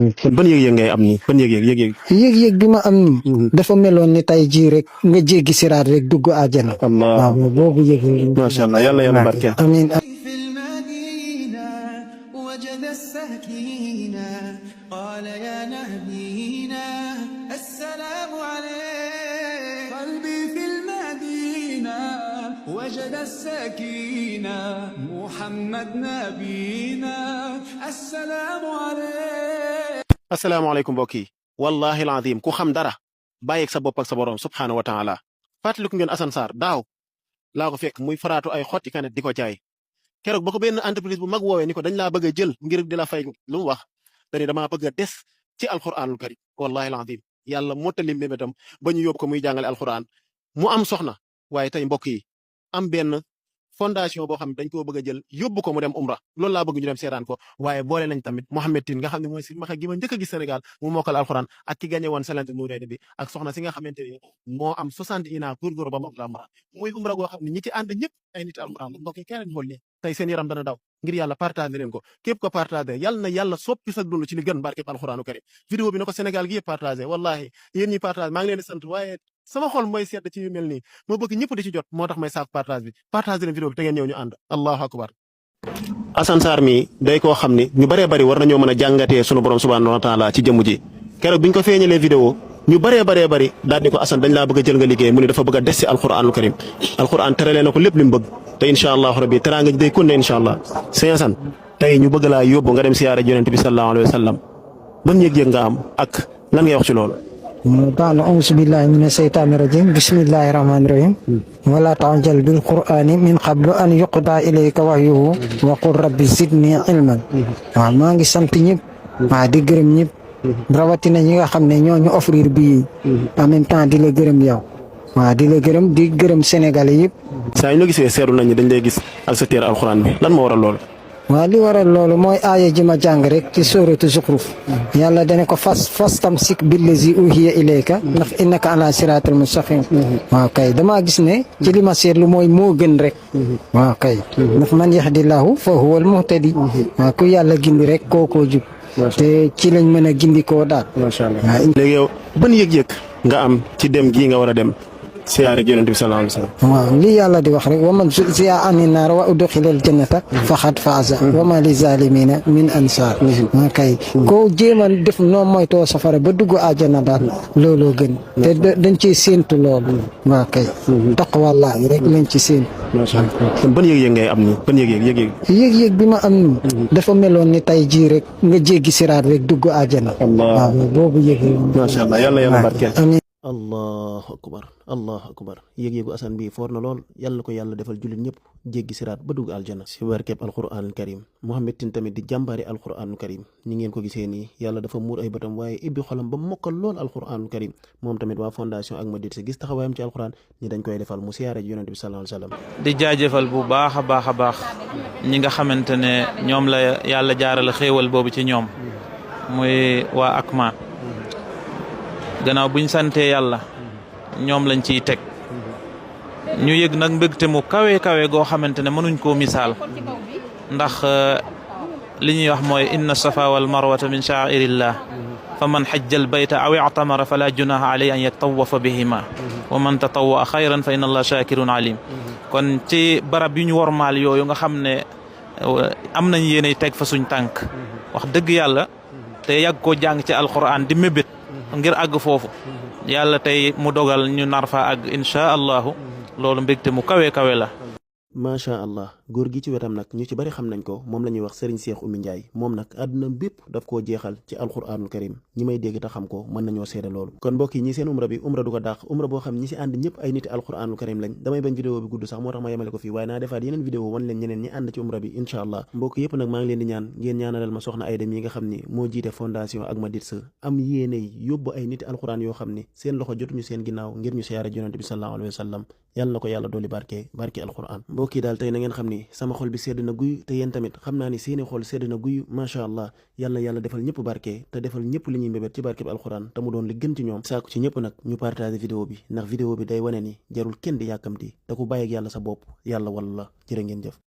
kon ban yëg-yëg ngay am nii ban yëg-yëg. yëg-yëg bi ma am nii. dafa meloon ni tey jii rek nga jéggi siraat rek dugg àjjana. waaw boobu yëg-yëg. macha allah yàlla yàlla barkeel. amiin. وجد السكينة قال يا نبينا السلام عليك قلبي في المدينة وجد السكينة محمد نبينا السلام عليك. asalaamaaleykum mbokk yi wallahi alazim ku xam dara bàyyeeg sa bopp ak sa borom subhaanahu wa taala fàttaliku ngeen Assane Sarr daaw laa ko fekk muy faraatu ay xotti kanet di ko jaay. keroog ba ko benn entreprise bu mag woowee ni ko dañ laa bëgg a jël ngir di la fay lu mu wax dañu damaa bëgg a des ci alquranul karim wallahi alazim yàlla mottali mbébétam ba ñu yóbbu ko muy jàngale alquran mu am soxna waaye tey mbokk yi am benn fondation boo xam ne dañ koo bëgg a jël yóbbu ko mu dem umra loolu laa bëgg ñu dem seetaan ko waaye boole nañ tamit Mohamed Tine nga xam ne mooy si maxa gi ma njëkk a gis Sénégal mu mokkal alquran ak ki gagné woon Salente Nourayni bi ak soxna si nga xamante ni moo am 61 ans góorgóor ba mokkal alquran muy umra goo xam ne ñi ci ànd ñëpp ay nit alquran mbokk yi kenn xool nii tey seen yaram dana daw ngir yàlla partagé leen ko képp ko partagé yàlla na yàlla soppi sa dund ci li gën barkeb alquranu karim vidéo bi na ko Sénégal gi yëpp partagé wallahi yéen ñi partagé maa ngi leen di sant waaye sama xol mooy sedd ci yu mel nii moo bëgg ñëpp di ci jot moo tax may saaf partage bi partagé leen vidéo bi te ngeen ñëw ñu ànd allahu akbar. Assane Sarr mi day koo xam ni ñu bëree bëri war nañoo mën a jàngatee sunu borom subhanahu wa taala ci jëmm ji keroog biñ ko feeñalee vidéo ñu bëree bëri daal di ko Assane dañ laa bëgg a jël nga liggéey mu ne dafa bëgg a des ci alquranul karim alquran teralee na ko lépp li mu bëgg te incha allah rabbi teraanga ji day kunne incha allah sëñ Assane tey ñu bëgg laa yóbbu nga dem siyaare yonent bi sallallahu alayhi wa sallam ban yëg-yëg nga am ak lan ngay wax ci loolu. بعد أعوذ بالله من الشيطان الرجيم بسم الله الرحمن الرحيم ولا تعجل بالقرآن من قبل أن يقضى إليك وحيه وقل رب زدني علما maa ngi sant ñëpp di gërëm ñëpp rawatina ñi nga xam ne ñoo ñu offrir bii en même temps di la gërëm yow di la gërëm di gërëm Sénégalais yëpp. saa ñu la gisee seetlu nañu dañ lay gis ak sa téere alxuraan bi lan moo waral loolu. li waral loolu mooy aaya ji ma jàng rek ci sóoratu Zuxruf yàlla dane ko fastamsik billazi uhiya ilayka ndax innaka ala siratal mustaqim kay damaa gis ne ci li ma seetlu mooy moo gën rek kay ndax man yahdillahu fa huwal muhtadi ku yàlla gindi rek kookoo jub te ci lañ mën a gindi koo daal. macha allah léegi yow ban yëg-yëg nga am ci dem gii nga war a dem siyaare yonent bi sallallahu alayhi wa sallam. lii yàlla di wax rek wa man zuhziha ani naar wa udxilal jannata faqad faaza wa ma li zalimina min ansaar kay koo jéem a def noo moytoo safara ba dugg àjjana daal looloo gën te dañ ciy séentu loolu kay taqwallaahi rek lañ ci séentu. macha allah kon ban yëg-yëg ngay am nii ban yëg-yëg. yëg-yëg bi ma am nii dafa meloon ni tey jii rek nga jéggi siraat rek dugg àjjana. boobu yëg-yëg. macha allah yàlla yàlla barkeel. allahu akbar yëg-yëgu Assane bi foor na lool yàlla na ko yàlla defal jullit ñëpp jéggi siraat ba dugg aljana si barkeb alquranul karim Mohamed Tine tamit di jàmbaari alquranul karim ñi ngeen ko gisee nii yàlla dafa muur ay bëtam waaye ibbi xolam ba mokkal lool alquranul karim moom tamit waa fondation ak Madid si gis taxawaayam ci alquran ñi dañ koy defal mu siyaare yonent bi sallallahu alayhi wa sallam. di jaajëfal bu baax a baax ñi nga xamante ne ñoom la yàlla jaarale xéewal boobu ci ñoom muy waa Akma gannaaw buñ santee yàlla ñoom lañ ciy teg ñu yëg nag mbégte mu kawe goo xamante ne mënuñ koo misaal ndax li ñuy wax mooy inna safa wal marwata min sha'airillah fa man xajja al bayta aw i'tamara fala junaha alayhi an yatawafa bihima wa man tatawwa xayran fa inna allah shakirun alim kon ci barab yu ñu wormaal yooyu nga xam ne am nañ yéenay teg fa suñ tànk wax dëgg yàlla te yàgg koo jàng ci alquran di mébét ngir àgg foofu yàlla tey mu dogal ñu nar fa àgg incha allahu loolu mbégte mu kawe la. macha allah góor gi ci wetam nag ñu ci bari xam nañ ko moom la ñuy wax Serigne Cheikh Oumy Ndiaye moom nag àdduna bépp daf koo jeexal ci alquranul karim ñi may dégg te xam ko mën nañoo seede loolu kon mbokk yi ñi seen umra bi umra du ko dàq umra boo xam ñi si ànd ñëpp ay niti alquranul karim lañ damay bañ vidéo bi gudd sax moo tax ma yemale ko fii waaye naa defaat yeneen vidéo wan leen ñeneen ñi ànd ci umra bi incha allah mbokk yëpp nag maa ngi leen di ñaan ngeen ñaanalal ma soxna Aïda mi nga xam ni moo jiite fondation ak Madid am yéene yóbbu ay niti alquran yoo xam ni seen loxo jotuñu seen ginnaaw ngir ñu siyaare yonent bi sallallahu alayhi wa sallam yàlla na ko yàlla dooli barke alquran mbokk yi daal tey na ngeen xam ni sama xol bi sedd na guy te yéen tamit xam naa ni seeni xol sedd na guy macha allah yàlla defal ñëpp barke te defal ñëpp li ñuy mbébét ci barke bi alquran te mu doon li gën ci ñoom saaku ci ñëpp nag ñu partage vidéo bi ndax vidéo bi day wane ni jarul kenn di yàkkamti te ku bàyyi ak yàlla sa bopp yàlla walla la jërë ngeen jëf